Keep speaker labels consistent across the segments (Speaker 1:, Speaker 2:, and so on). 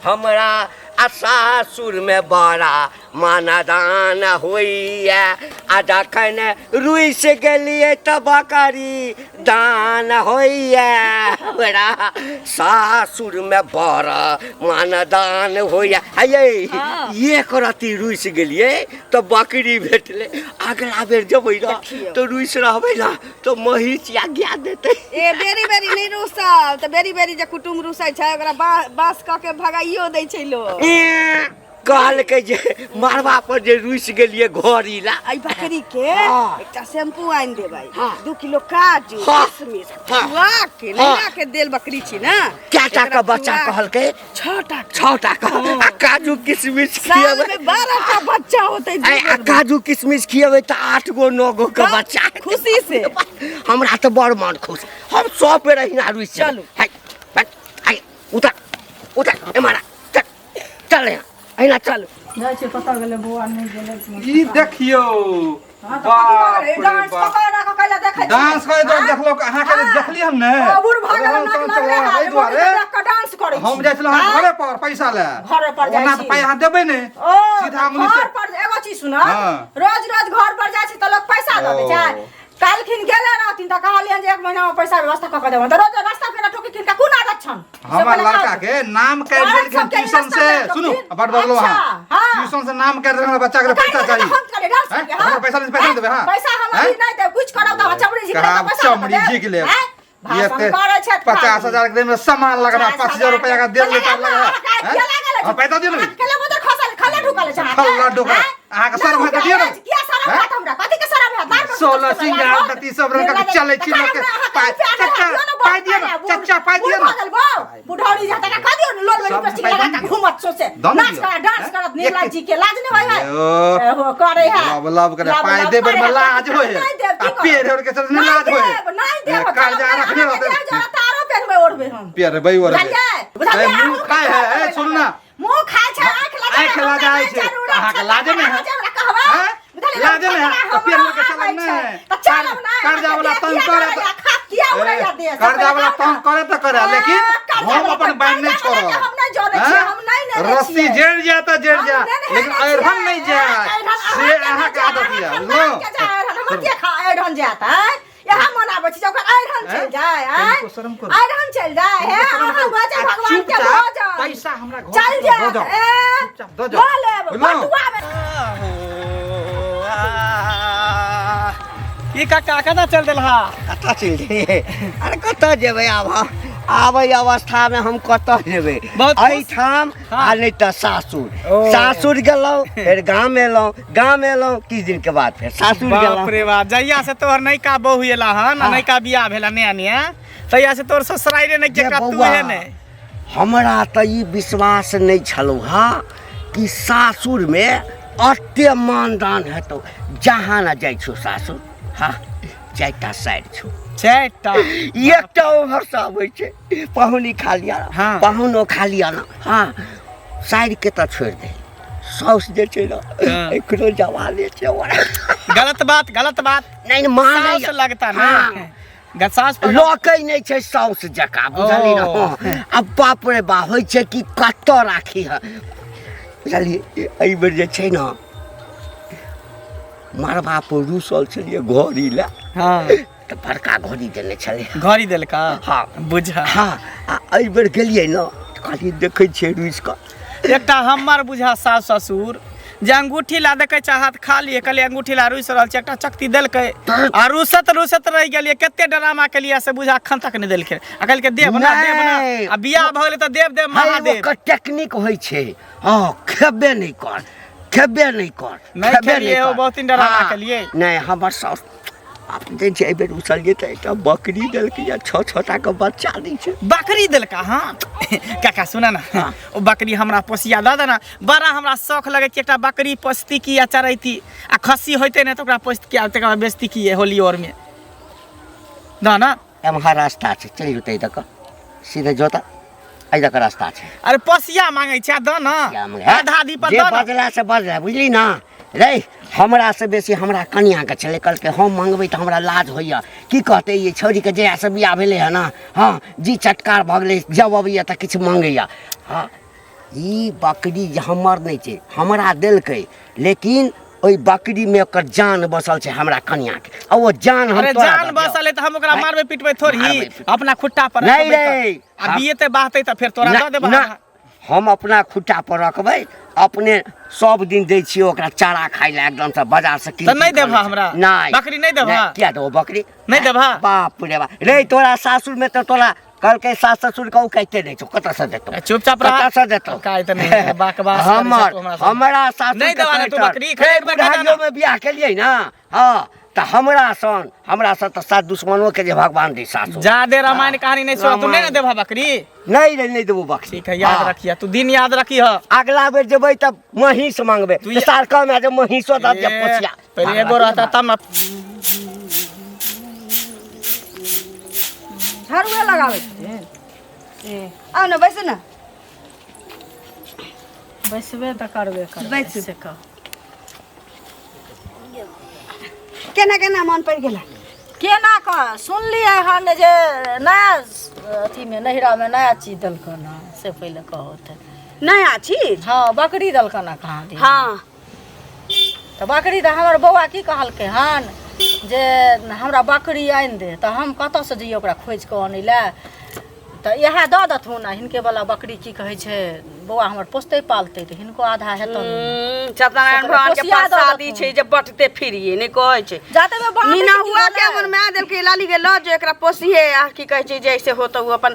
Speaker 1: हमरा आ सासुरमे बड़ा मानदान होइए आ जखन रुसि गेलियै तऽ बकरी दान होइए। हमरा सासुरमे बड़ा मानदान होइए। हे एक रत्ती रुसि गेलियै तऽ बकरी भेटलै। अगला बेर जेबै ने तऽ रुसि रहबै ने तऽ महीष या गाय देतै।
Speaker 2: ए बेरी बेरी नहि रुसब तऽ बेरी बेरी जे कुटुम रुसै छै ओकरा बाँस कऽ के भगाइयो दै छै लोक।
Speaker 1: ए, कहलकै जे मरबा पर जे रुसि गेलियै घड़ी ला।
Speaker 2: एहि बकरी के एकटा शैम्पू आनि देबै, 2 किलो काजू, किशमिश, खुआ के नैना के देल बकरी छी ने।
Speaker 1: कए टा के बच्चा कहलकै?
Speaker 2: 6टा।
Speaker 1: 6टा के। आ काजू किशमिश
Speaker 2: साल
Speaker 1: खिएबै
Speaker 2: में 12टा बच्चा होतै।
Speaker 1: ऐ, आ काजू किशमिश खिएबै तऽ 8 गो 9 गो के बच्चा
Speaker 2: खुशी से।
Speaker 1: हमरा तऽ बड़ मन खुश, हम सब बेर अहिना रुसि जेबै।
Speaker 2: चलू।
Speaker 1: हाय, हाय, हाय, उतर उतर एम्हर आ, चल चल यहाँ अहिना चल।
Speaker 3: जाइ छै कतऽ गेलै बौआ? नहि गेलै।
Speaker 4: ई देखियौ,
Speaker 3: हाँ, तऽ
Speaker 4: बाप
Speaker 3: कथी
Speaker 4: रे
Speaker 3: डांस
Speaker 4: बाप।
Speaker 3: कऽ कऽ कऽ कैला देखै छी?
Speaker 4: डांस करे तो
Speaker 3: हाँ?
Speaker 4: देखलो अहाँ के देखली हम ने।
Speaker 3: ओ बूढ़ भऽ गेल,
Speaker 4: हम
Speaker 3: नाक
Speaker 4: चल
Speaker 3: लगले
Speaker 4: चल,
Speaker 3: है,
Speaker 4: एहि दुआरे
Speaker 3: देख कऽ डांस करै
Speaker 4: हम
Speaker 3: छी।
Speaker 4: जाइ छलहुँ अहाँ
Speaker 3: हाँ?
Speaker 4: घरे पर पैसा ले।
Speaker 3: घरे पर जाइ
Speaker 4: ओना तऽ
Speaker 3: छी।
Speaker 4: पाइ अहाँ देबै ने।
Speaker 3: ओ
Speaker 4: सीधा मुँह
Speaker 3: घर
Speaker 4: से
Speaker 3: पर एगो चीज सुन,
Speaker 4: हाँ।
Speaker 3: रोज रोज घर पर जाइ छी तऽ लोक पैसा दऽ दै छै।
Speaker 4: ओ।
Speaker 3: काल्हिखिन गेले रहथिन तऽ कहलियनि जे 1 महीना में पैसा व्यवस्था कऽ के देबनि, तऽ रोज रास्ता पेरा ठोकी किनका कोन आदत छनि? से
Speaker 4: हमर
Speaker 3: पहिले
Speaker 4: लड़का
Speaker 3: कहू।
Speaker 4: के नाम काटि
Speaker 3: औरत
Speaker 4: देलखिन
Speaker 3: सबके
Speaker 4: ट्यूशन
Speaker 3: रास्ता
Speaker 4: से।
Speaker 3: पेरा
Speaker 4: सुनू,
Speaker 3: ठोकथिन।
Speaker 4: बड बदलो
Speaker 3: अच्छा,
Speaker 4: अहाँ।
Speaker 3: हाँ।
Speaker 4: ट्यूशन से नाम काटि देलखिन, हमरा बच्चा के
Speaker 3: तऽ
Speaker 4: पैसा
Speaker 3: काटि
Speaker 4: चाही।
Speaker 3: देलखिन, हम करै डांस
Speaker 4: हैं?
Speaker 3: करियै, हाँ?
Speaker 4: हमरा पैसा नहीं, पैसा नहीं देबै, हाँ?
Speaker 3: पैसा हम
Speaker 4: हैं?
Speaker 3: अभी नहीं देब, कुछ करब तऽ चमड़ी झिक लेब,
Speaker 4: खराब
Speaker 3: पैसा दऽ
Speaker 4: चमड़ी
Speaker 3: देब।
Speaker 4: झिक लेब।
Speaker 3: हैं?
Speaker 4: ये
Speaker 3: भाषण
Speaker 4: ते
Speaker 3: करै छथि
Speaker 4: 50,000 के देमे सामान लगना, 50,000 रुपया का देल लेता लगा।
Speaker 3: अहाँके
Speaker 4: हैं? हाँ, पैसा दियौ ने।
Speaker 3: केले बोतल खसल खले ढुकल छै अहाँके?
Speaker 4: खल्ला ढुकल।
Speaker 3: हैं?
Speaker 4: अहाँके शरम हेतै दियौ ने।
Speaker 3: किया शरम
Speaker 4: हैं?
Speaker 3: हैत हमरा? कथी के शरम हैत? दारू
Speaker 4: 16
Speaker 3: पीबै
Speaker 4: सिंगार
Speaker 3: लागल?
Speaker 4: दती सब रंग के चलै छी लोक के।
Speaker 3: अहाँके
Speaker 4: पाइ
Speaker 3: रुपया नहि
Speaker 4: चच्चा
Speaker 3: दियौ ने,
Speaker 4: पाइ दियौ ने, चच्चा पाइ दियौ
Speaker 3: बूढ़
Speaker 4: ने।
Speaker 3: भऽ गेल बौ। बुढ़ौरी जा तका कह दियौ ने, लोल में
Speaker 4: सब
Speaker 3: लिपस्टिक
Speaker 4: पाइ
Speaker 3: लगा
Speaker 4: दियौ।
Speaker 3: के घूमत सोसे
Speaker 4: दम
Speaker 3: नाच
Speaker 4: दियौ।
Speaker 3: करत, डांस
Speaker 4: हैं?
Speaker 3: करत। निर्लज्ज जी के लाज नहि होइ है?
Speaker 4: यो।
Speaker 3: एहो करे है।
Speaker 4: लब लब करे
Speaker 3: लब
Speaker 4: पाइ
Speaker 3: लब
Speaker 4: देबै
Speaker 3: करे
Speaker 4: में
Speaker 3: है।
Speaker 4: लाज होय है।
Speaker 3: नहि देब, की
Speaker 4: आ
Speaker 3: करब?
Speaker 4: पेड़ ओढ़ के चलते
Speaker 3: नहि
Speaker 4: लाज होय है।
Speaker 3: देब, नहि देब।
Speaker 4: कर्जा
Speaker 3: चलब,
Speaker 4: रखने
Speaker 3: अहाँके
Speaker 4: रहतै।
Speaker 3: देह जरा तारो पेनबै ओढ़बै हम।
Speaker 4: पेरबै ओढ़बै।
Speaker 3: बुझलियै? बुझलियै?
Speaker 4: ए, मुँह
Speaker 3: अहूँ
Speaker 4: खाय है, ए, सुनू ना।
Speaker 3: मुँह खाय छै, आँखि लगा
Speaker 4: आँखि लजाइ छै। अहाँके लाजे नहि है?
Speaker 3: हमरा कहबै?
Speaker 4: हैं?
Speaker 3: बुझलियै?
Speaker 4: लाजे नहि है?
Speaker 3: हमरा
Speaker 4: तऽ पेड़ ओढ़ के चलब
Speaker 3: आबै
Speaker 4: नहि।
Speaker 3: छै। तऽ चलब नहि।
Speaker 4: कर्जा वाला
Speaker 3: अहाँके
Speaker 4: तंग
Speaker 3: देह
Speaker 4: करे
Speaker 3: किया
Speaker 4: तऽ-
Speaker 3: खा किया उड़ैया देह?
Speaker 4: कर्जा वाला तंग करे तऽ करे, लेकिन
Speaker 3: कर्जा
Speaker 4: हम
Speaker 3: वाला
Speaker 4: अपन
Speaker 3: तंग
Speaker 4: बाइन नहि
Speaker 3: कर्जा वाला
Speaker 4: छोड़ब।
Speaker 3: के हम नहि जनै छियै,
Speaker 4: हैं?
Speaker 3: हम नहि नेने
Speaker 4: रस्सी
Speaker 3: छियै।
Speaker 4: जड़ि जाय तऽ जड़ि
Speaker 3: हम
Speaker 4: जाय,
Speaker 3: नेने
Speaker 4: लेकिन
Speaker 3: छियै।
Speaker 4: अइरहन नहि जाय।
Speaker 3: अइरहन
Speaker 4: से
Speaker 3: अहाँके
Speaker 4: अहाँके
Speaker 3: नहि
Speaker 4: आदत
Speaker 3: जाय,
Speaker 4: यऽ,
Speaker 3: अहाँके
Speaker 4: बुझलहुँ?
Speaker 3: के जाय अइरहन, हमर के खा अइरहन जायत, आँय? इएह मन आबै छै जे ओकर अइरहन
Speaker 4: हैं?
Speaker 3: चलि जाय, आँय?
Speaker 4: कनिको शरम करू।
Speaker 3: अइरहन चलि जाय, हे,
Speaker 4: कनिको शरम
Speaker 3: अहाँ
Speaker 4: करू।
Speaker 3: भऽ जाय
Speaker 4: आ
Speaker 3: भगवान के
Speaker 4: चुपचाप
Speaker 3: भोजन।
Speaker 4: पैसा हमरा घर
Speaker 3: चलि
Speaker 4: पर दऽ
Speaker 3: जायत,
Speaker 4: जाउ।
Speaker 3: ए,
Speaker 4: चुपचाप दऽ जाउ।
Speaker 3: लऽ लेब,
Speaker 4: बुझलहुँ?
Speaker 3: बटुआ मे
Speaker 5: ई काका कतऽ चल देलहा?
Speaker 1: कतऽ चलि जेबै? अरे कतऽ जेबै आब हम? आबै अवस्थामे हम कतऽ जेबै?
Speaker 5: बहुत खुश।
Speaker 1: एहिठाम आ नहि तऽ सासुर।
Speaker 5: ओ।
Speaker 1: सासुर गेलहुँ, फेर गाम एलहुँ, गाम एलहुँ किछु दिनके बाद फेर सासुर
Speaker 5: बाप
Speaker 1: गेलहुँ।
Speaker 5: रे बाप, जहिया से तोहर नैका बहू एला हन आ नैका बियाह भेला नया नया, तहिया से तोहर ससुराइरे नहि
Speaker 1: जे
Speaker 5: के तू
Speaker 1: बौआ,
Speaker 5: हे नहि।
Speaker 1: हमरा तऽ ई विश्वास नहि छलौ हँ कि सासुरमे एते मानदान हेतौ। जहाँ ने जाइ छौ सासुर, हाँ, 4टा साइड छौ।
Speaker 5: 4टा?
Speaker 1: एकटा ओम्हरसँ अबै छै पहुनी खा लिअ,
Speaker 5: हाँ।
Speaker 1: पहुनो खा लिअ ने। हाँ, साइड के तऽ छोड़ि दे, साउस जे छै ने,
Speaker 5: हाँ।
Speaker 1: एकरो जवाने छै ओकरा।
Speaker 5: गलत बात, गलत बात।
Speaker 1: नहि, मानै
Speaker 5: साउस लगता ने।
Speaker 1: हाँ।
Speaker 5: सास पर
Speaker 1: लकै नहि छै साउस जकाँ, बुझलियै ने?
Speaker 5: ओ।
Speaker 1: हँ। आ बाप रे बा, होइ छै कि कतऽ राखी है, बुझलियै? एहि बेर जे छै ने मरबा पर रूसल छलियै घड़ी लए, तऽ बड़का घड़ी देने छलै।
Speaker 5: घड़ी देलका?
Speaker 1: हाँ।
Speaker 5: बुझा।
Speaker 1: हाँ, आ एहि बेर गेलियै ने तऽ कहलियै देखै छियै रुसि कऽ।
Speaker 5: एकटा हमर बुझा सास ससुर जे अंगूठी ला देखै छै हाथ खाली है, कहलियै अंगूठी ला रुसि रहल छै, एकटा चकती देलकै आ रुसत रुसत रहि गेलियै। कते ड्रामा केलियै से बुझा अखन तक नहि देलखिन। आ कहलकै देब ना, देब ना।
Speaker 1: नहि।
Speaker 5: आ बियाह भऽ गेलै तऽ देब देब
Speaker 1: है,
Speaker 5: महादेव।
Speaker 1: ओकर टेक्निक होइ छै, हँ, खेबे नहि कर, खेबे नहि कर।
Speaker 5: नहि
Speaker 1: खेबे
Speaker 5: खेलियै,
Speaker 1: कर।
Speaker 5: ओ बहुत दिन डरामा
Speaker 1: हाँ,
Speaker 5: केलियै।
Speaker 1: नहि, हमर साउस आब जे छै एहि बेर उसलियै तऽ एकटा बकरी देलकै आ 6 6 टा के बच्चा दै छै।
Speaker 5: बकरी देलका? हाँ काका, सुना ना, ओ बकरी हमरा पोसिया दऽ देना। बड़ा हमरा शौख लगे कि एकटा बकरी पोसती की आ चरैती, आ खस्सी होइते नहि तऽ ओकरा पोसती की आ तकर बाद बेचती की होली और में दऽ ना।
Speaker 1: एम्हर रास्ता छै, चलि जेतै एहि दऽ कऽ सीधे जोता, एहि दऽ कऽ रास्ता छै।
Speaker 5: अरे पोसिया मांगै छै, दऽ ना।
Speaker 1: क्या मांगे?
Speaker 5: आधा दी पर
Speaker 1: जे
Speaker 5: दऽ ना।
Speaker 1: बजला से बजला, बुझली ना रे? हमरा से बेसी हमरा कनियाके छलै। कहलकै हम मंगबै तऽ हमरा लाज होइए, की कहतै ई छौड़ीके जहियासँ बियाह भेलै हँ ने, हँ जी चटकार भऽ गेलै, जब अबैए तऽ किछु मङ्गैए। हँ, ई बकरी जे हमर नहि छै, हमरा देलकै, लेकिन ओहि बकरी में ओकर जान बसल छै हमरा कनिया के, आ ओ जान हम
Speaker 5: अरे
Speaker 1: तोरा
Speaker 5: जान
Speaker 1: दऽ दियौ।
Speaker 5: बसल है तऽ हम ओकरा
Speaker 1: नहि।
Speaker 5: मारबै पिटबै थोड़ी,
Speaker 1: मारबै पिटबै।
Speaker 5: अपना खुट्टा पर
Speaker 1: नहि
Speaker 5: रखबै तऽ।
Speaker 1: रे।
Speaker 5: आ बियेतै बाहतै तऽ फेर तोरा
Speaker 1: ना,
Speaker 5: दऽ देबऽ।
Speaker 1: ना, हम अपना खुट्टा पर रखबै, अपने सब दिन दै छियै ओकरा चारा खाइ लए एकदम से बाजार से कीन
Speaker 5: तऽ नहि
Speaker 1: कीन कऽ
Speaker 5: देबह
Speaker 1: अनै छै।
Speaker 5: हमरा?
Speaker 1: नहि।
Speaker 5: बकरी नहि देबह?
Speaker 1: नहि, किया देबो बकरी?
Speaker 5: नहि देबह?
Speaker 1: बाप रे बाप रे, तोरा सासुर में तऽ तोरा कहलकै सास ससुर के औकाते नहि छौ, कतऽ से देतौ?
Speaker 5: चुपचाप रह।
Speaker 1: कतऽ से देतौ?
Speaker 5: औकात नहि है, बकवास करै छह
Speaker 1: हमर
Speaker 5: तू हमरा संग।
Speaker 1: हमरा सासुर
Speaker 5: नहि
Speaker 1: के
Speaker 5: देबह ने तू
Speaker 1: कलेक्टर।
Speaker 5: बकरी, खाली एक बेर कह
Speaker 1: बुढ़ाइयो
Speaker 5: देना।
Speaker 1: में बियाह केलियै ना, हाँ, तऽ हमरा सन तऽ सात दुश्मनो के जे भगवान दी सासु।
Speaker 5: जादे रामायण कहानी नहीं सुना, तू नहीं ना
Speaker 1: रामायण।
Speaker 5: देबह बकरी?
Speaker 1: नहीं रे, नहीं देबो बकरी।
Speaker 5: ठीक है, याद
Speaker 1: हाँ।
Speaker 5: रखिए, तू दिन याद रखिए।
Speaker 1: अगला बेर जेबै तऽ महींस मांगबै,
Speaker 5: तू
Speaker 1: तऽ सार कम है जे महींसो दऽ दिअ
Speaker 5: ए,
Speaker 1: पोसिया।
Speaker 5: पहिले एगो रहता तब ना।
Speaker 3: झाड़ुए लगाबै छथिन।
Speaker 2: आउ ने, बैसू ने।
Speaker 6: बैसबे तऽ करबे करबै।
Speaker 2: बैसू।
Speaker 6: से कह।
Speaker 2: केना केना मन पड़ि गेल?
Speaker 6: केना कह सुनलियै हन जे नया अथीमे नैहरामे नया चीज देलकन हँ, से पहिले कहू तऽ।
Speaker 2: नया चीज?
Speaker 6: हँ, बकरी देलकन हँ कहाँ दिन।
Speaker 2: हाँ।
Speaker 6: तऽ बकरी तऽ हमर बौआ की कहलकै हन जे हमरा बकरी आनि दे, तऽ हम कतऽसँ जइयै ओकरा खोजि कऽ अनै लए? तऽ इएह दऽ देथुन आ हिनके वाला बकरी की कहै छै बौआ हमर पोसतै पालतै तऽ हिनको आधा हेतनि।
Speaker 2: सत्यनारायण भगवान के
Speaker 6: कोसिया दऽ
Speaker 2: प्रसादी
Speaker 6: देथुन।
Speaker 2: छै जे बटते फिरिए नहि कहै छै।
Speaker 6: जाते में बाँटै
Speaker 2: मीना
Speaker 6: छै की
Speaker 2: हुआ के
Speaker 6: भेलै?
Speaker 2: हमर माय देलकै, लाली गे लऽ जो एकरा पोसिहे, आ की कहै छै जैसे होतौ ओ अपन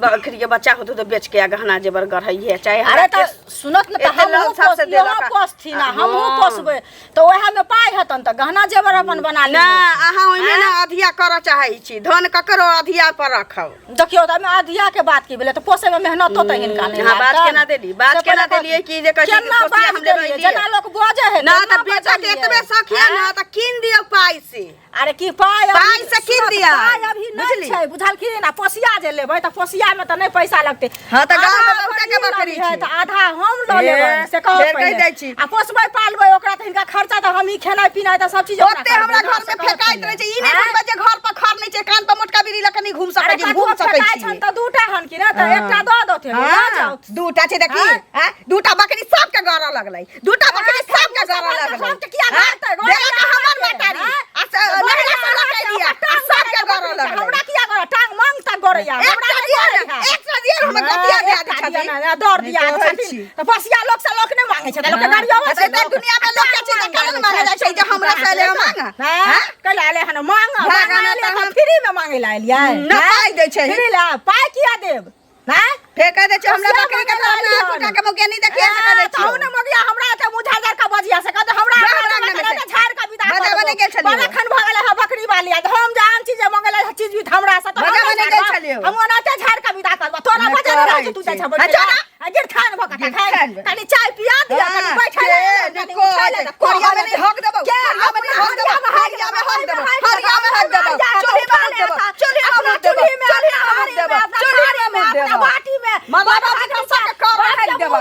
Speaker 2: बकरी के बच्चा होतौ तऽ बेच के आ गहना जेवर गढ़ैहे चाहे हमरा
Speaker 6: अरे तऽ
Speaker 2: के-
Speaker 6: सुनत ने तऽ
Speaker 2: एते
Speaker 6: हमहूँ
Speaker 2: लग सबसे
Speaker 6: पोस इहो
Speaker 2: देलक आ-
Speaker 6: पोसथिन आ हमहूँ
Speaker 2: हँ।
Speaker 6: पोसबै तऽ ओएहमे पाइ हेतनि तऽ गहना जेवर अपन बना
Speaker 2: ना
Speaker 6: लेबै।
Speaker 2: अहाँ ओहिमे ने अधिया करऽ चाहै छी, धन ककरो अधिया पर रखब।
Speaker 6: देखियौ तऽ एहिमे अधिया के बात की भेलै? तऽ पोसैमे मेहनतो तऽ हिनका नहि
Speaker 2: अहाँ बात
Speaker 6: लागतनि।
Speaker 2: केना देली? बात
Speaker 6: से
Speaker 2: केना
Speaker 6: पहिले कहू।
Speaker 2: देलियै कि जे कहै छै कि
Speaker 6: केना
Speaker 2: पोसिया
Speaker 6: बात
Speaker 2: हम लेबै
Speaker 6: देलियै?
Speaker 2: लिए?
Speaker 6: जेना लोक बजै है
Speaker 2: ना
Speaker 6: तेना
Speaker 2: तऽ बेटा के
Speaker 6: बजलियै।
Speaker 2: एतबे शौक यऽ ने तऽ कीन दियौ पाइ से।
Speaker 6: अरे की पाइ अभी-
Speaker 2: पाइ से कीन
Speaker 6: सुनत,
Speaker 2: दिअ।
Speaker 6: पाइ अभी नहि
Speaker 2: बुझली?
Speaker 6: छै, बुझलखिन? आ पोसिया जे लेबै तऽ पोसिया मे तऽ नहि पैसा लगतै।
Speaker 2: हाँ, तऽ गाँवमे
Speaker 6: आधा
Speaker 2: बहुते के
Speaker 6: अपन ई
Speaker 2: बकरी
Speaker 6: लऽ लिहै,
Speaker 2: छै।
Speaker 6: तऽ आधा हम लऽ
Speaker 2: ए,
Speaker 6: लेबै से कहू
Speaker 2: फेर कहि
Speaker 6: पहिले।
Speaker 2: दै छी।
Speaker 6: आ पोसबै पालबै ओकरा तऽ हिनका खर्चा तऽ हमही खेनाइ पिनाइ तऽ सब चीज ओकरा
Speaker 2: ओते हमरा
Speaker 6: करबै ने,
Speaker 2: घर में
Speaker 6: से कहू
Speaker 2: फेकाइत
Speaker 6: पहिले।
Speaker 2: रहै छै, ई नहि
Speaker 6: आँय?
Speaker 2: बुझबै जे घर पर खर नहि छै, कान पर मोटका बीड़ी लऽ कऽ नहि घूम सकै
Speaker 6: अरे
Speaker 2: छी,
Speaker 6: कतबो
Speaker 2: घूम सकै
Speaker 6: फेकाइ
Speaker 2: छी।
Speaker 6: छनि तऽ दूटा हन कि ने, तऽ एकटा दऽ देथिन, लऽ
Speaker 2: हाँ,
Speaker 6: जाउ।
Speaker 2: दूटा छै देखी,
Speaker 6: हाँ?
Speaker 2: हाँ? दूटा बकरी सबके गरऽ लगलै, दूटा बकरी सबके गरऽ लगलै।
Speaker 6: सबके किया
Speaker 2: हाँ?
Speaker 6: गरतै? गरऽ
Speaker 2: देलक हमर
Speaker 6: अहाँके,
Speaker 2: महतारी,
Speaker 6: हाँ?
Speaker 2: आ नहिरा से लऽ के दिया, आ सबके गरऽ लगलै।
Speaker 6: हमरा किया गरऽ? टांग मांग तक गरैया, हमरा
Speaker 2: एकटा
Speaker 6: नहि
Speaker 2: दिअ ने,
Speaker 6: गरैया।
Speaker 2: एकटा दिअ ने, हमर गतिया दए दै छथिन।
Speaker 6: दौड़ दिया
Speaker 2: नहि कहै
Speaker 6: छथिन।
Speaker 2: छी।
Speaker 6: तऽ बसिया लोक से लोक नहि मांगै छै, लोक के गाड़ी अबै छै।
Speaker 2: एते दुनिया में लोक के चीज केना ने मांगे जाइ छै जे हमरा से एलै मांग?
Speaker 6: हैं? कैला एलै हन मांग?
Speaker 2: भाग
Speaker 6: मांग
Speaker 2: आना
Speaker 6: एलियै
Speaker 2: तऽ
Speaker 6: तऽ
Speaker 2: हम-
Speaker 6: फ्री में मांगे ला एलियै।
Speaker 2: ना पाइ दै छै।
Speaker 6: फ्री ला पाइ किया देब? हैं?
Speaker 2: फेर कह दै छै हमरा
Speaker 6: बसिया
Speaker 2: बकरी के
Speaker 6: मांगे ला
Speaker 2: अपना
Speaker 6: एलियै
Speaker 2: हाथ उठा
Speaker 6: हन।
Speaker 2: के मौके नहीं देखिए से कह दै
Speaker 6: तऽ
Speaker 2: छियौ।
Speaker 6: ने मगिया हमरा एते मुँह झाड़ झाड़ के बजिया से कहते हमरा
Speaker 2: जा
Speaker 6: अपना
Speaker 2: हमरा
Speaker 6: जगह
Speaker 2: अंगना
Speaker 6: के
Speaker 2: में से।
Speaker 6: झाड़ के विदा कर
Speaker 2: बजाबऽ
Speaker 6: देबो।
Speaker 2: नहि गेल छलियौ।
Speaker 6: बड़ा खन भऽ गेलै हँ बकरी वाली, आ हम जे आन चीज जे मंगेलै हँ चीज भी हमरा से तऽ हम
Speaker 2: बजाबऽ
Speaker 6: नहि
Speaker 2: नहि गेल
Speaker 6: झाड़ब।
Speaker 2: छलियौ।
Speaker 6: हम ओनाहिते झाड़ के विदा करबो। तोरा
Speaker 2: नहि
Speaker 6: बजेने रहै
Speaker 2: कहै
Speaker 6: छै, तू जाइ
Speaker 2: छी।
Speaker 6: छह बैठै
Speaker 2: हँ, चल
Speaker 6: लए। आ गिरथान भऽ कऽ
Speaker 2: गिरथान
Speaker 6: तखन
Speaker 2: भऽ।
Speaker 6: कनि चाय पिया दिअ, कनि
Speaker 2: हाँ,
Speaker 6: बैठै
Speaker 2: के
Speaker 6: लए,
Speaker 2: नहि
Speaker 6: कनि उठै
Speaker 2: कहै
Speaker 6: लए,
Speaker 2: छै।
Speaker 6: तऽ
Speaker 2: कोरिया में नहि हक देबौ,
Speaker 6: के
Speaker 2: कोरिया में नहि हक देबौ,
Speaker 6: अपना
Speaker 2: हरिया में हक देबौ, हरिया में हक देबौ,
Speaker 6: हरिया
Speaker 2: चूल्ही में हक देबौ, चूल्ही में हक देबौ, चूल्ही में हक देबौ, चूल्ही में हक देबौ।
Speaker 6: बाटी में
Speaker 2: मरला बाजी के सबके कर हक देबौ,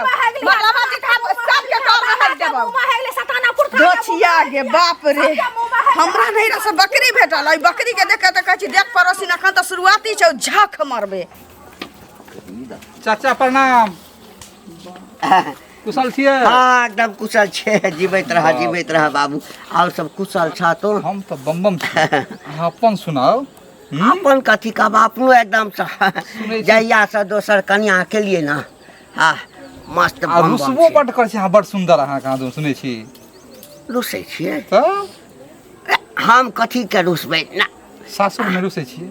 Speaker 2: मरला बाजी के सबके कर हक देबौ। दोछिया गे बाप रे, हमरा नहीं रह से बकरी भेटल। एहि बकरी के देख के तऽ कहै छी देख पड़ोसी, एखन तऽ शुरुआती छौ, झख मरबे।
Speaker 4: चाचा प्रणाम, कुशल छियै?
Speaker 1: हाँ, एकदम कुशल छै, जीवैत रह, जीवैत रह बाबू। आओर सब कुशल छ तो?
Speaker 4: हम तऽ बम बम छी, अहाँ अपन सुनाउ।
Speaker 1: अपन कथी कहब, अपनो एकदम
Speaker 4: सुनै छी।
Speaker 1: जहिया से दोसर कनिया केलियै ना, हाँ मस्त
Speaker 4: आ
Speaker 1: बम बम
Speaker 4: रुसबो
Speaker 1: छै।
Speaker 4: बड्ड करै छी अहाँ, बड्ड सुन्दर अहाँ कहाँ दन सुनै छी।
Speaker 1: रुसै छियै?
Speaker 4: तऽ
Speaker 1: हम कथी के रुसबै ना?
Speaker 4: सासुरमे रुसै छियै?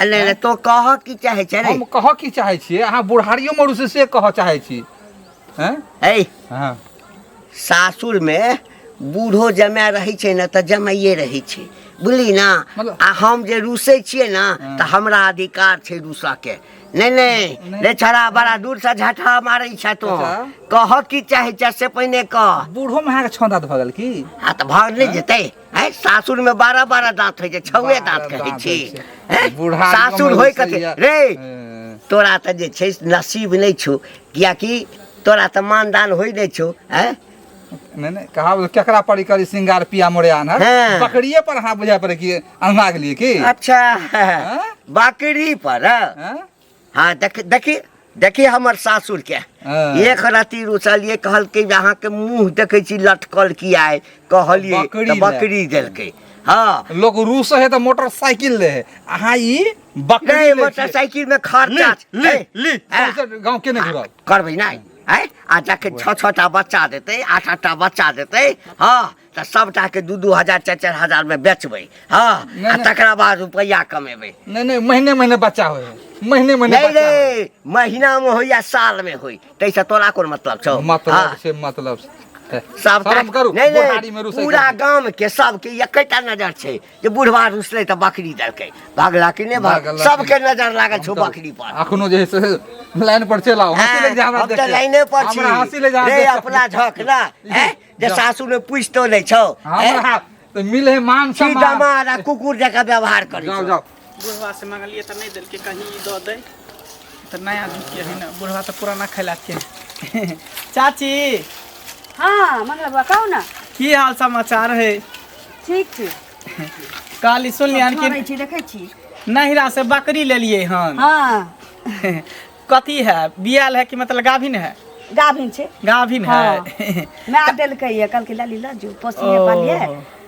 Speaker 1: नहि नहि, तो कहऽ की चाहै छै रे?
Speaker 4: हम कहऽ की चाहै छियै, अहाँ बुढ़ारियोमे रुसै से कहऽ चाहै छी। हैं?
Speaker 1: है।
Speaker 4: हँ।
Speaker 1: सासुरमे बूढ़ो जमाए रहै छै ने तऽ जमाइए रहै छै, बुझली ना?
Speaker 4: मतलब-
Speaker 1: आ हम जे रुसै छियै ने
Speaker 4: हँ।
Speaker 1: तऽ हमरा अधिकार छै रुसऽके। नहि नहि
Speaker 4: नहि।
Speaker 1: रे छड़ा, बड़ा दूर से झटहा मारै छ तू।
Speaker 4: अच्छा।
Speaker 1: कहऽ की चाहै छ से पहिने कह।
Speaker 4: बूढ़ोमे अहाँके छओ दाँत भऽ गेल की?
Speaker 1: आ तऽ भऽ नहि जेतै? हैं, सासुरमे 12 12 दाँत होइ छै, छौए दाँत
Speaker 4: 12
Speaker 1: कहै
Speaker 4: दाँत
Speaker 1: छी।
Speaker 4: होइ छै।
Speaker 1: हैं?
Speaker 4: बुढ़ारियोमे
Speaker 1: सासुर होइ कथी
Speaker 4: रुसैया।
Speaker 1: रे?
Speaker 4: हँ।
Speaker 1: तोरा तऽ जे छै नसीब नहि छौ, कियाकि तोरा तऽ मानदान होइ नहि छौ। हैं?
Speaker 4: नहि नहि, कहावत केकरा पड़ी करी सिंगार पिया मोरे आनहर।
Speaker 1: हाँ।
Speaker 4: बकरिए पर अहाँ बुझाय पड़े कि अन्हा गेलियै की?
Speaker 1: अच्छा।
Speaker 4: हाँ?
Speaker 1: बकरी पर?
Speaker 4: हाँ?
Speaker 1: हाँ, देख देखी देखी हमर सासुर के।
Speaker 4: हाँ।
Speaker 1: एक रति रुसलिए, कहलकै जे अहाँके मुँह देखै छी लटकल किया है, कहलिए
Speaker 4: बकरी
Speaker 1: तऽ
Speaker 4: ले।
Speaker 1: बकरी देलकै। हाँ,
Speaker 4: लोक रूस है तऽ मोटरसाइकिल ले है, अहाँ ई बकरी
Speaker 1: नहीं
Speaker 4: लै छियै।
Speaker 1: मोटरसाइकिल में खर्चा
Speaker 4: ली
Speaker 1: है।
Speaker 4: ली
Speaker 1: हाँ।
Speaker 4: सौंसे गाँव के नहि घुरब
Speaker 1: करबै नहि है। आ जखन 6 6 टा बच्चा देतै, 8 8 टा बच्चा देतै, हँ, तऽ सबटाके 2 2 हजार 4 4 हजार में बेचबै। हँ,
Speaker 4: नहि,
Speaker 1: आ
Speaker 4: नहि।
Speaker 1: तकरा बाद रुपैआ कमेबै।
Speaker 4: नहि नहि, महीने महीने बच्चा होइ है, महीने महीने
Speaker 1: नहि
Speaker 4: बच्चा होइ है।
Speaker 1: रे, महीना में होय या साल में होय, ताहिसँ तोरा कोन मतलब छौ?
Speaker 4: मतलब
Speaker 1: हँ,
Speaker 4: छै, मतलब छै।
Speaker 1: सबटा
Speaker 4: शरम करू,
Speaker 1: नहि
Speaker 4: बुढ़ारी में
Speaker 1: नहि,
Speaker 4: रुसै
Speaker 1: पूरा
Speaker 4: करू।
Speaker 1: गाम के सबके एकेटा नजर छै जे बुढ़वा रुसलै तऽ बकरी देलकै। भागला कि नहि भाग?
Speaker 4: भागला कि
Speaker 1: सबके नजर लागल छौ
Speaker 4: हम तऽ
Speaker 1: बकरी पर।
Speaker 4: अखनो जे है से लाइन पर चलि आउ, हँसी लागि जाय हमरा
Speaker 1: हम
Speaker 4: देख
Speaker 1: तऽ
Speaker 4: के।
Speaker 1: लाइने पर छी।
Speaker 4: हमरा हँसी लागि जाय
Speaker 1: रे
Speaker 4: देख के।
Speaker 1: अपना झक ना हैं जे
Speaker 4: जाउ।
Speaker 1: सासु ने पूछतो नहि छौ हैं?
Speaker 4: हमरा तऽ मिले मान
Speaker 1: छी
Speaker 4: सम्मान।
Speaker 1: दमाद आ कुकुर जकाँ व्यवहार करै
Speaker 4: जाउ
Speaker 1: छौ।
Speaker 4: जाउ।
Speaker 5: बुढ़वा से मंगलिए तऽ नहि देलकै, कहीं ई दऽ दै तऽ नया जुग के है ने, बुढ़वा तऽ पुराना खैला के। चाची।
Speaker 3: हाँ मंगला बुआ, कहू ना।
Speaker 5: की हाल समाचार है?
Speaker 3: ठीक छी।
Speaker 5: काली सुनलियन कि
Speaker 3: करै छी, देखै छी।
Speaker 5: नहिरा से बकरी लेलिए हन?
Speaker 3: हाँ।
Speaker 5: कथी है, बियाल है कि मतलब गाभिन है?
Speaker 3: गाभिन छै।
Speaker 5: गाभिन
Speaker 3: हाँ।
Speaker 5: है।
Speaker 3: माय देलकै ये, कहलकै लाली लऽ जो, पोसिए
Speaker 5: ओ।
Speaker 3: पालिए,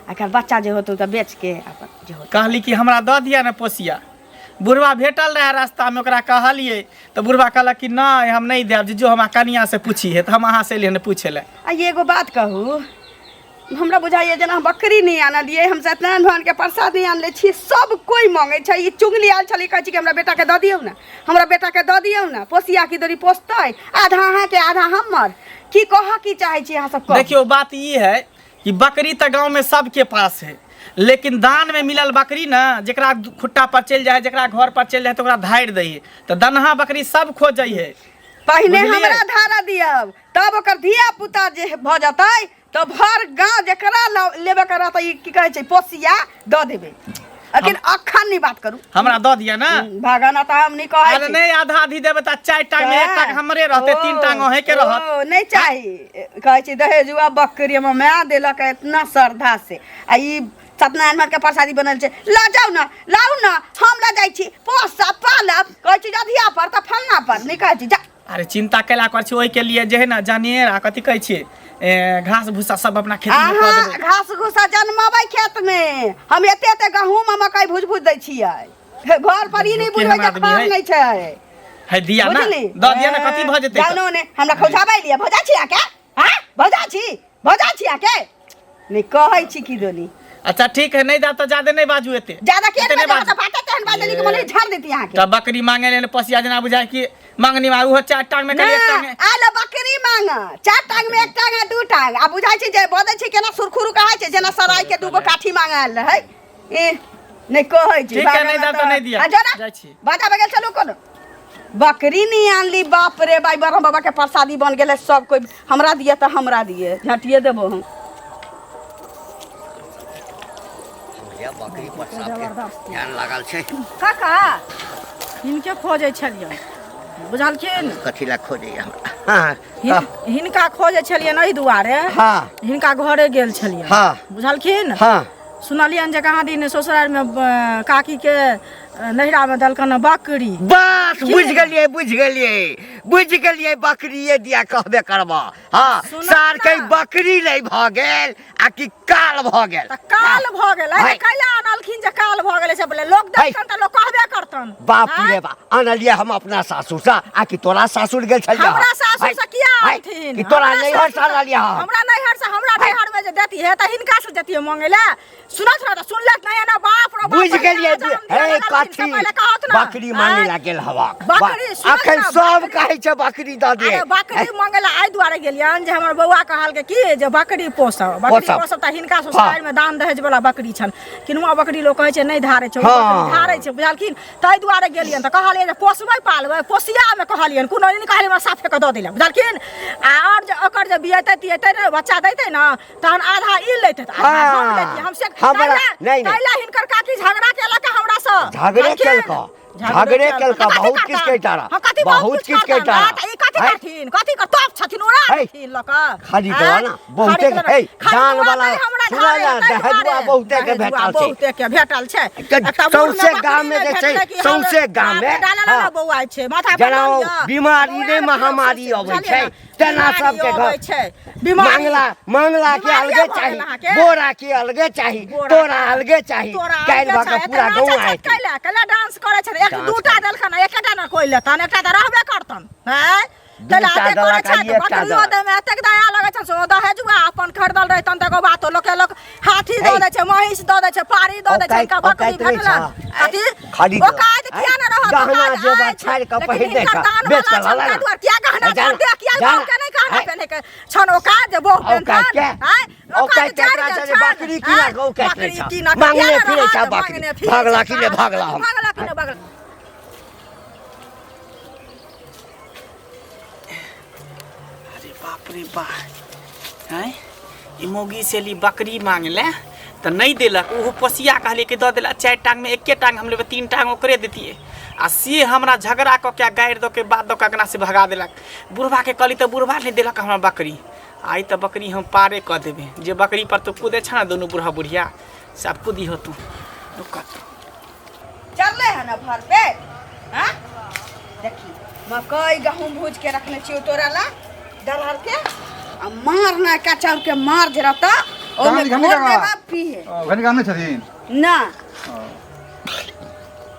Speaker 3: आ एकर बच्चा जे होतौ तऽ बेच के अपन जे होतौ।
Speaker 5: कहली कि हमरा दऽ दिअ ने पोसिया। बुढ़वा भेटल रहै रास्तामे, ओकरा कहलियै तऽ बुढ़वा कहलक कि नहि, हम नहि देब, जे जो हमरा कनिया से पूछी है। तऽ हम अहाँ से एलियै हन पूछै लए।
Speaker 2: आ एगो बात कहू, हमरा बुझाइए जेना हम बकरी नहि आनलियै, हम सत्यनारायण भगवानके प्रसाद नहि आनले छी, सब कोइ मांगै छै। ई चुगली आयल छलै, कहै छै कि हमरा बेटाके दऽ दियौ ने, हमरा बेटाके दऽ दियौ ने, पोसिया की दरी पोसतै, आधा अहाँके आधा हमर। की कहऽ की चाहै छी अहाँ सब कहू।
Speaker 5: देखियौ, बात ई है कि बकरी तऽ गाँवमे सबके पास है, लेकिन दान में मिलल बकरी ने जेकरा खुट्टा पर चलि जाइ है, जेकरा घर पर चलि जाइ है, तऽ ओकरा धारि दै है। तऽ दनहा बकरी सब खोजै है।
Speaker 2: पहिने
Speaker 5: बुझलियै?
Speaker 2: हमरा धारा दियब, तब ओकर धिया पुता जे भऽ जेतै तऽ भर गाँव जेकरा लेबे के रहतै, ई की कहै छै, पोसिया दऽ देबै, लेकिन अखन नहि बात करू।
Speaker 5: हमरा दऽ दिअ ने।
Speaker 2: भागना तऽ हम नहि कहै
Speaker 5: अरे
Speaker 2: छी।
Speaker 5: नहि, आधा आधी देबै तऽ 4 टांग में एक टांग हमरे रहतै, 3 टांग अहें के रहत।
Speaker 2: ओ, नहि चाही। कहै छी दहेजुआ बकरी हमर माय देलक है इतना श्रद्धा से, आ ई सत्यनारायण भगवान के प्रसादी बनल छै, लऽ जाउ ने, लाउ ने, हम लऽ जाइ छी, पोसब पालब। कहै छी अधिया पर तऽ फलना पर नहि कहै छी, जा।
Speaker 5: अरे चिंता कैला कर छी, ओहिके लिए जे है ने जनेर आ कथी कहै छियै, घास भूसा सब अपना खेत में कऽ
Speaker 2: अहाँ
Speaker 5: देबै।
Speaker 2: घास भूसा जनमबै खेत में, हम एते एते गहूम आ मकई भुज भुज दै छियै घर पर, ई नहि
Speaker 5: केहन
Speaker 2: बुझबै जे
Speaker 5: आदमी
Speaker 2: खर
Speaker 5: है?
Speaker 2: नहि छै।
Speaker 5: है दिया ना,
Speaker 2: बुझली?
Speaker 5: दऽ दिया ने, कथी भऽ जेतै तऽ?
Speaker 2: जानो ने हमरा खौझाबै लिए भौजा छी आके। हाँ, भौजा छी, भौजा छी आके नहि कहै छी की दोनी।
Speaker 5: अच्छा ठीक है, नहि देब तऽ जादे नहि बाजू एते।
Speaker 2: ज्यादा के
Speaker 5: एते नहि
Speaker 2: बाजू
Speaker 5: बाजू।
Speaker 2: तऽ बाते तेहन बाजली कि मन झाड़ देती अहाँके।
Speaker 5: तऽ बकरी मांगे ले पसिया जेना बुझाय कि मांगनी में उहो 4 टांग में खाली एक टांग है।
Speaker 2: आयल बकरी मांग, 4 टांग में 1 टांग आ 2 टांग, आ बुझाइ छै जे बजै छै केना सुरखुरु कहै छै, जेना सराय के 2 गो काठी मांग आयल रहै। ए नहि कहै छी।
Speaker 5: ठीक है, नहि देब तऽ नहि दिअ।
Speaker 2: आ जोरा,
Speaker 5: जाइ छी।
Speaker 2: बाजा बगल चलू। कोनो बकरी नहीं आनली, बाप रे बाई, ब्रह्म बाबा के प्रसादी बन गेलै, सब कोइ हमरा दिए तऽ हमरा दिए, झटिए देबो हम।
Speaker 1: बुझलियै, बकरी पर सबके ध्यान लागल छै।
Speaker 6: काका, हिनके खोजै छलियनि, बुझलखिन?
Speaker 1: कथी लए खोजैया हमरा? हाँ।
Speaker 6: हिनका खोजै छलियनि एहि दुआरे,
Speaker 1: हाँ।
Speaker 6: हिनका घरे गेल छलियनि।
Speaker 1: हाँ।
Speaker 6: बुझलखिन?
Speaker 1: हाँ।
Speaker 6: सुनलियनि जे कहाँ दिन ससुरारिमे काकीके नैहरामे देलकनि बकरी।
Speaker 1: बस बुझि गेलियै, बुझि गेलियै, बुझि गेलियै, बकरिए दिया कहबे करबह। हाँ।
Speaker 6: सुनऽ
Speaker 1: सार के
Speaker 6: ने।
Speaker 1: बकरी नहि भऽ गेल आ कि काल भऽ गेल?
Speaker 6: तऽ काल भऽ गेलै
Speaker 1: है।
Speaker 6: तऽ कैला अनलखिन जे काल भऽ गेलै से बोले लोक
Speaker 1: है।
Speaker 6: देखतन तऽ लोक कहबे करतन।
Speaker 1: बाप
Speaker 6: आँय?
Speaker 1: रे बाप, आनलियै हम अपना सासुरसँ आ कि तोरा सासुर गेल छलियै?
Speaker 6: हमरा सासुर से किया आनथिन?
Speaker 1: कि तोरा
Speaker 6: हमरा
Speaker 1: नैहर से
Speaker 6: सासुर
Speaker 1: आनलियै हम?
Speaker 6: हमरा नैहर से, हमरा नैहर में जे देती है तऽ हिनका से जतियै मांगै लए। सुनत ना तऽ सुनलक नहीं ना, बाप रो बाप,
Speaker 1: बुझि
Speaker 6: पहिले
Speaker 1: गेलियै।
Speaker 6: जनम दिअ
Speaker 1: हे
Speaker 6: लगलखिन से
Speaker 1: कथी
Speaker 6: पहिले कहत ना।
Speaker 1: बकरी मांगे
Speaker 6: आँय?
Speaker 1: ला गेल हवा?
Speaker 6: बकरी सुनत
Speaker 1: अखन
Speaker 6: ना,
Speaker 1: सब
Speaker 6: बकरी-
Speaker 1: कहै छै बकरी दऽ दे।
Speaker 6: अरे बकरी मांगे ला एहि दुआरे गेलियनि जे हमर बौआ कहलकै कि जे बकरी पोसब, बकरी
Speaker 1: पोसब।
Speaker 6: पोसब तऽ हिनका ससुरारि में दान दहेज वाला बकरी छनि। किनुआ बकरी लोक कहै छै नहि धारै छै, ओ
Speaker 1: हाँ।
Speaker 6: बकरी धारै छै, बुझलखिन? ताहि दुआरे गेलियनि तऽ कहलियै जे पोसबै पालबै पोसियामे, कहलियनि कोनो नहि कहलियै, हमरा साफे कऽ दऽ दैला, बुझलखिन? आ आओर जे ओकर जे बियेतै तियेतै ने, बच्चा दैतै ने, तहन आधा ई लैतै तऽ आधा हम
Speaker 1: हाँ।
Speaker 6: लैतियै। हम से
Speaker 1: हमरा-
Speaker 6: ताहि
Speaker 1: नहि, नहि।
Speaker 6: ला हिनकर काकी झगड़ा केलक हमरासँ।
Speaker 1: झगड़े
Speaker 6: बुझलखिन?
Speaker 1: केलकऽ, झगड़े केलकऽ,
Speaker 6: कथी
Speaker 1: बहुत किछु
Speaker 6: करतन?
Speaker 1: कहिता रह,
Speaker 6: हाँ, कथी
Speaker 1: बहुत किछु
Speaker 6: करतन?
Speaker 1: कहिता रह।
Speaker 6: हाँ, तऽ ई कथी कथी
Speaker 1: है?
Speaker 6: करथिन कथी कर तप छथिन उड़ा
Speaker 1: है?
Speaker 6: देथिन लऽ कऽ
Speaker 1: खरीद
Speaker 6: आँय?
Speaker 1: ना, बहुते
Speaker 6: खरीद
Speaker 1: है,
Speaker 6: खरीद
Speaker 1: दान वाला,
Speaker 6: नहि, हमरा
Speaker 1: सुनऽ
Speaker 6: धारे,
Speaker 1: ना,
Speaker 6: ताहि
Speaker 1: दहेजुआ
Speaker 6: दुआरे।
Speaker 1: बहुते के
Speaker 6: दहेजुआ
Speaker 1: भेटल छै।
Speaker 6: बहुते के भेटल छै
Speaker 1: के
Speaker 6: एकटा बूढ़ में
Speaker 1: सौंसे
Speaker 6: बकरी
Speaker 1: गाममे
Speaker 6: नहि
Speaker 1: जे छै,
Speaker 6: भेटलै कि हम
Speaker 1: सौंसे गाममे,
Speaker 6: बाप डाला
Speaker 1: हँ।
Speaker 6: ना बौआइ छै माथा पर
Speaker 1: जेना
Speaker 6: लऽ
Speaker 1: ओ
Speaker 6: लिअ।
Speaker 1: बीमारी
Speaker 6: बौआ
Speaker 1: नहि
Speaker 6: ने
Speaker 1: महामारी
Speaker 6: फिरौ
Speaker 1: अबै
Speaker 6: बुझलियै
Speaker 1: छै
Speaker 6: ने?
Speaker 1: तेना
Speaker 6: बीमारी
Speaker 1: सबके घर
Speaker 6: अबै छै बीमारी
Speaker 1: मांगला मांगला के
Speaker 6: बीमारी
Speaker 1: अलगे
Speaker 6: भऽ गेल
Speaker 1: चाही
Speaker 6: अहाँके।
Speaker 1: बोरा के अलगे चाही
Speaker 6: बोरा
Speaker 1: तोरा अलगे चाही
Speaker 6: तोरा
Speaker 1: काल्हि
Speaker 6: अलगे
Speaker 1: भऽ कऽ
Speaker 6: छै,
Speaker 1: पूरा
Speaker 6: एते
Speaker 1: गाँव
Speaker 6: नाचै छथि
Speaker 1: आयत
Speaker 6: कैला कैला डांस करै छथि एक
Speaker 1: डांस
Speaker 6: दूटा
Speaker 1: करै।
Speaker 6: देलखन एकेटा ने कोइ लेतन एकटा तऽ रहबे करतन आँय कैला
Speaker 1: दूटा
Speaker 6: एते करै
Speaker 1: देलक आ
Speaker 6: छथि
Speaker 1: एकटा
Speaker 6: बकरियो
Speaker 1: देलक।
Speaker 6: दैमे एतेक दया लगै छनि से ओ दहेजुआ अपन खरीदल रहितन तऽ एगो बातो लोके लोक हाथी दऽ
Speaker 1: हे।
Speaker 6: दै छै महींस दऽ दै छै पारी दऽ दै छै
Speaker 1: औकाइत-
Speaker 6: हिनका बकरी
Speaker 1: औकाइत नहि
Speaker 6: भेटलनि
Speaker 1: छह।
Speaker 6: अथी
Speaker 1: खरीद
Speaker 6: औकाइत किया ने रहत
Speaker 1: गहना
Speaker 6: औकाइत
Speaker 1: जेवर
Speaker 6: अछि,
Speaker 1: छाड़ि कऽ
Speaker 6: लेकिन
Speaker 1: पहिर
Speaker 6: हिनकर
Speaker 1: कऽ
Speaker 6: दान
Speaker 1: बेच
Speaker 6: वाला
Speaker 1: कऽ
Speaker 6: छनि,
Speaker 1: लऽ
Speaker 6: ताहि
Speaker 1: ना।
Speaker 6: दुआरे किया गहना
Speaker 1: जा ना,
Speaker 6: छनि, देह किया
Speaker 1: जा ना।
Speaker 6: गाँवके नहि गहना
Speaker 1: हे।
Speaker 6: पहिने के छनि औकात जे बहु
Speaker 1: औकात
Speaker 6: पेन्हतनि
Speaker 1: के?
Speaker 6: आँय
Speaker 1: औकात केकरा छै जे बकरी किना के औकात नहि छह। मांगने फिरै छह बकरी। भागला कि नहि भागला हम।
Speaker 6: भागला कि नहि भागला
Speaker 5: अरे बाप रे बा हैं ई मौगी से ली बकरी मांग ले तऽ नहि देलक ओहो पोसिया कहलियै कि दऽ देलक चारि टांगमे एके टांग हम लेबै तीन टांग ओकरे देतियै आ से हमरा झगड़ा कऽ के गारि दऽ के बात दऽ के अङ्गना से भगा देलक बुढ़बाके कहली तऽ बुढ़बा नहि देलक हमरा बकरी आइ तऽ बकरी हम पारे कऽ देबै जे बकरी पर तू कूदै छह ने दुनू बुढ़ा बुढ़िया से आब कूदी हो तू रुक
Speaker 2: चलले है ना भर पेट हाँ देखी मकई गहूम भूज के रखने छियो तोरा ला दरहर के आ मार ना का चाउर के मार जे रहता ओमे
Speaker 4: कहाँ
Speaker 2: घोर
Speaker 4: लिखा?
Speaker 2: देबा पीहे
Speaker 4: ओ, घनी गाम नहि छथिन
Speaker 2: ना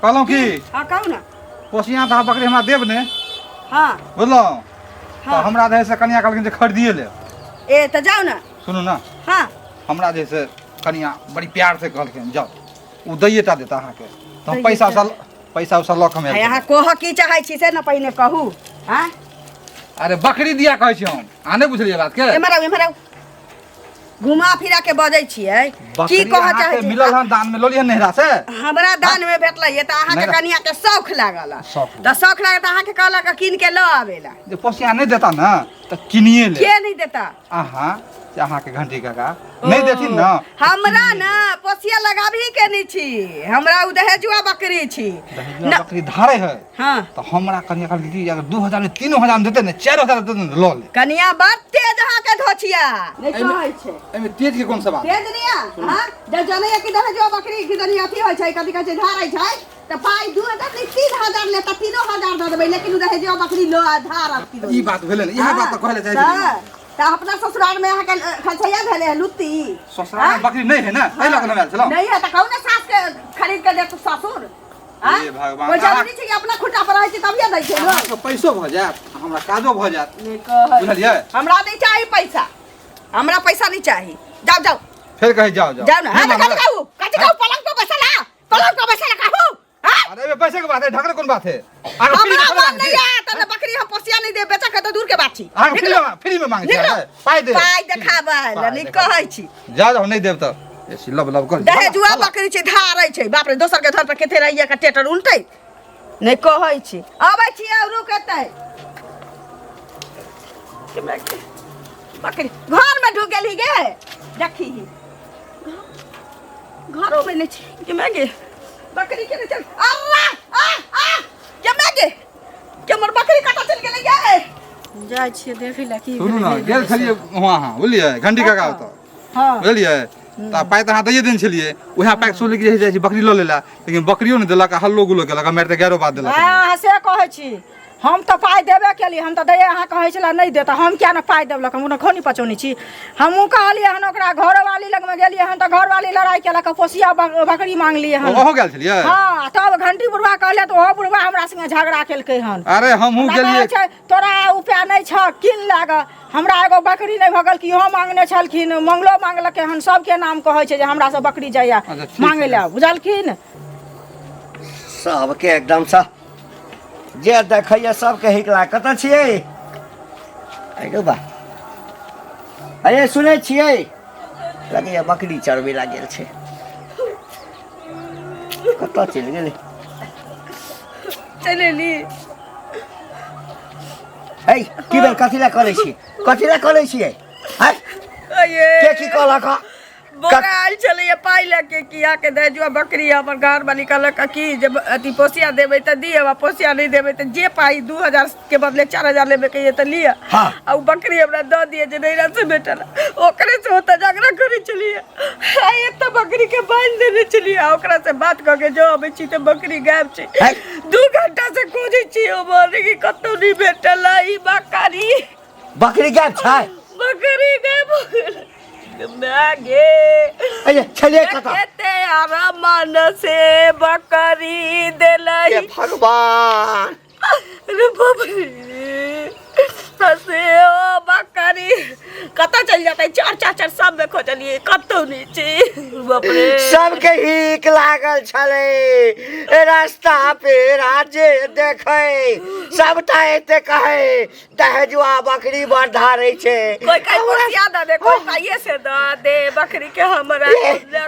Speaker 4: कहलहुँ की
Speaker 2: हाँ कहू ना
Speaker 4: पोसिया तऽ अहाँ बकरी हमरा देब ने
Speaker 2: हाँ
Speaker 4: बुझलहुँ तऽ
Speaker 2: हाँ।
Speaker 4: हमरा जे है से कनिया कहलखिन जे खरीदिए लेब
Speaker 2: ए तऽ जाउ ना
Speaker 4: सुनू ने
Speaker 2: हाँ
Speaker 4: हमरा जे है से कनिया बड़ी प्यार से कहलखिन जाउ ओ दैये टा देता अहाँके तऽ हम पैसा उसा पैसा उसा लऽ कऽ हम आयल
Speaker 2: अहाँ
Speaker 4: छलहुँ।
Speaker 2: कह की चाहै छी से ने पहिने कहू हाँ
Speaker 4: अरे बकरी दिया कहै छी हम अहाँ नहि बुझलियै बात के
Speaker 2: एम्हर आउ एम्हर आउ घुमा फिरा के बजै छियै की
Speaker 4: बकरी
Speaker 2: कहऽ
Speaker 4: अहाँके
Speaker 2: चाहै छी
Speaker 4: मिलल हन दान में लऽ लिअ नैहरा से
Speaker 2: हमरा दान में भेटलै तऽ अहाँके
Speaker 4: नैहरा-
Speaker 2: कनिया के शौख लागल
Speaker 4: शौख
Speaker 2: तऽ शौख लागल तऽ अहाँके कहलक कीन के लऽ आबेला
Speaker 4: जे पोसिया नहि देता ने तऽ किनिए ले
Speaker 2: के नहि देता
Speaker 4: अहाँ से अहाँके घंटी काका नहि देथिन ने
Speaker 2: हमरा ना पोसिया लगाबही के नहि छी हमरा उ दहेजुआ बकरी छी
Speaker 4: दहेजुआ
Speaker 2: ना-
Speaker 4: बकरी धारे है
Speaker 2: हाँ
Speaker 4: तऽ हमरा कनिया कहलकै कि अगर 2000 में 3000 में देते ने 4000 देते ने लऽ ले
Speaker 2: कनिया बड़ तेज अहाँके धोछिया नहि कहै छै
Speaker 4: एहिमे तेज के कोन सवाल
Speaker 2: तेज नहीं है हाँ जब जाने कि दहेजुआ बकरी की दनी अथी होइ छै कथी कहै छै धारै छै तऽ पाइ 2000 नहि 3000 ले तऽ 3000 दऽ देबै लेकिन उ दहेजुआ बकरी लो आ धार अथी
Speaker 4: ई बात भेलै ने इएह बात तऽ कहै लए चाहै छलियै
Speaker 2: तऽ अपना ससुराल में अहाँके खलसैया भेलै है लुत्ती
Speaker 4: ससुराल में बकरी नहि है ने एहि लऽ कऽ ने आयल छलहुँ
Speaker 2: नहीं है तऽ कहू ने सास के खरीद के देत ससुर आँय?
Speaker 4: हे भगवान,
Speaker 2: कोइ जरूरी छै कि अपना खुटा पर रहै छै तभिए दै छै लोक
Speaker 4: अहाँके पैसो भऽ जायत आ हमरा काजो भऽ जायत
Speaker 2: नहि कहै
Speaker 4: बुझलियै
Speaker 2: हमरा नहि चाही पैसा हमरा पैसा नहीं चाही जाओ जाओ
Speaker 4: फेर कहै जाओ जाओ
Speaker 2: जाओ ना हाँ
Speaker 4: नहि
Speaker 2: तो कथी
Speaker 4: मानबै।
Speaker 2: कहू कथी कहू पलंग पर बैसल आ पलंग पर बैसल कहू हाँ?
Speaker 4: अरे एहिमे पैसे के बात है ढकरे कोन बात है अहाँके फ्री में
Speaker 2: हमरा
Speaker 4: थोड़े
Speaker 2: मन
Speaker 4: मांगै
Speaker 2: नहीं
Speaker 4: छी।
Speaker 2: है त बकरी हम पोसिया नहीं दे बेचा के तो दूर के बात छी
Speaker 4: अहाँके फ्री में मांगै छी
Speaker 2: निकलो।
Speaker 4: अहाँके। पाइ दे
Speaker 2: पाइ देखाबै लए नहि कहै छी
Speaker 4: जा जाओ नहीं देब तऽ एसी लब लब कर
Speaker 2: दहेजुआ बकरी छै धारै छै बाप रे दोसर के धर पर केते रहिए के टेटर उलटै नहि कहै छी अबै छी आब रुक एतै बकरी घर में ढुक गेली गे देखी घरो में नहीं छी के मैं गे बकरी के नहीं चल अल्लाह आ आ के मैं गे के हमर बकरी कतऽ चल गेलै गे
Speaker 6: जाइ छियै देखै लए की
Speaker 4: सुनू ने
Speaker 6: भेलै,
Speaker 4: गेल छलियै वहाँ अहाँ बुझलियै घंटी काका ओतऽ
Speaker 6: हँ
Speaker 4: बुझलियै तऽ पाइ तऽ अहाँ दैए देने छलियै उएह पाइ सुनली कि जाइ छी बकरी लऽ लेला लेकिन बकरियो नहि देलक आ हल्लो गुल्लो केलक आ मारि तऽ गैरो बात देलक
Speaker 6: अहाँ से कहै छी हम तऽ पाइ देबे केली हम तऽ दैए अहाँ कहै छलै नहि देत हम किया ने पाइ देलक हम कोनो खौनी पचौनी छी हमहूँ कहलियै हन ओकरा घरवाली लगमे गेलियै हन तऽ घरवाली लड़ाइ केलक पोसिया बकरी मांगलियै हन
Speaker 4: अहूँ गेल छलियै
Speaker 6: हँ तब घंटी बुढ़वा कहलियै तऽ ओहो बुढ़वा हमरा संगे झगड़ा केलकै हन
Speaker 4: अरे हमहूँ
Speaker 6: हमरा कहै
Speaker 4: गेलियै
Speaker 6: छै तोरा उपाय नहि छह कीन लाग हमरा एगो बकरी नहि भऽ गेल कि इहो मांगने छलखिन मंगलो मांगलकै हन सबके नाम कहै छै जे हमरा से बकरी जाइया
Speaker 4: अच्छा, ठीक
Speaker 6: मांगै
Speaker 4: छै।
Speaker 6: लए बुझलखिन
Speaker 1: सबके एकदमसँ जे देखैए सबके हिक लाग कतऽ छियै अरे बा अरे सुनै छियै लगैए बकरी चरबै लए गेल छै कतऽ चलि गेलै
Speaker 2: चलि एली
Speaker 1: है की भेल कथी लए करै छी कथी लए करै छियै है
Speaker 2: अये
Speaker 1: के की कहलक हँ?
Speaker 2: बोरा आयल छलैया पाइ लऽ के कि अहाँके दहेजुआ बकरी हमर घर वाली कहलक कि जे अथी पोसिया देबै तऽ दिअ आ पोसिया नहि देबै तऽ जे पाइ 2000 के बदले 4000 लेबै के तऽ लिअ।
Speaker 1: हाँ।
Speaker 2: आ उ बकरी हमरा दऽ दिअ जे नैहरा से भेटल, ओकरे से ओतऽ झगड़ा करै छलियै आ एतऽ बकरी के बान्हि देने छलियै आ ओकरा से बात कऽ के जो अबै छी तऽ बकरी गायब छै।
Speaker 1: है।
Speaker 2: 2 घंटा से खोजै छी ओ बकरी के, कतौ नहि भेटल है ई बकरी।
Speaker 1: बकरी गायब छै?
Speaker 2: बकरी गायब हो गेल। माय गे।
Speaker 1: अरे छलियै कतऽ?
Speaker 2: केते आराम से बकरी देलै।
Speaker 1: हे भगवान।
Speaker 2: अरे बाप रे, से ओ बकरी कतऽ चलि जेतै? चार चार चार सब में खोजलियै, कतौ नहि छै। बाप रे।
Speaker 1: सबके हिक लागल छलै, रास्ता पेरा जे देखै सबटा एते कहै दहेजुआ बकरी बड़ धारै छै।
Speaker 2: कोई कहीं पोसिया दऽ दे, कोई पाइये से दऽ दे बकरी के हमरा।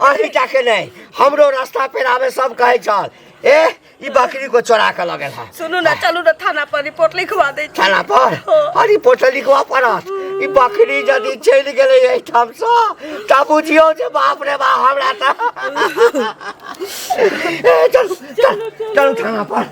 Speaker 1: अही टा के नहि, हमरो रास्ता पेरा में सब कहै छल ए ई बकरी को चोरा के लगल है।
Speaker 2: सुनू ना, चलू ना थाना पर रिपोर्ट लिखवा दै छी।
Speaker 1: थाना पर?
Speaker 2: हाँ।
Speaker 1: रिपोर्ट लिखवा पड़त। ई बकरी यदि चलि गेलै एहिठाम सँ तऽ बुझियौ जे बाप रे बाप हमरा तऽ। ए, चलू चलू चलू थाना पर।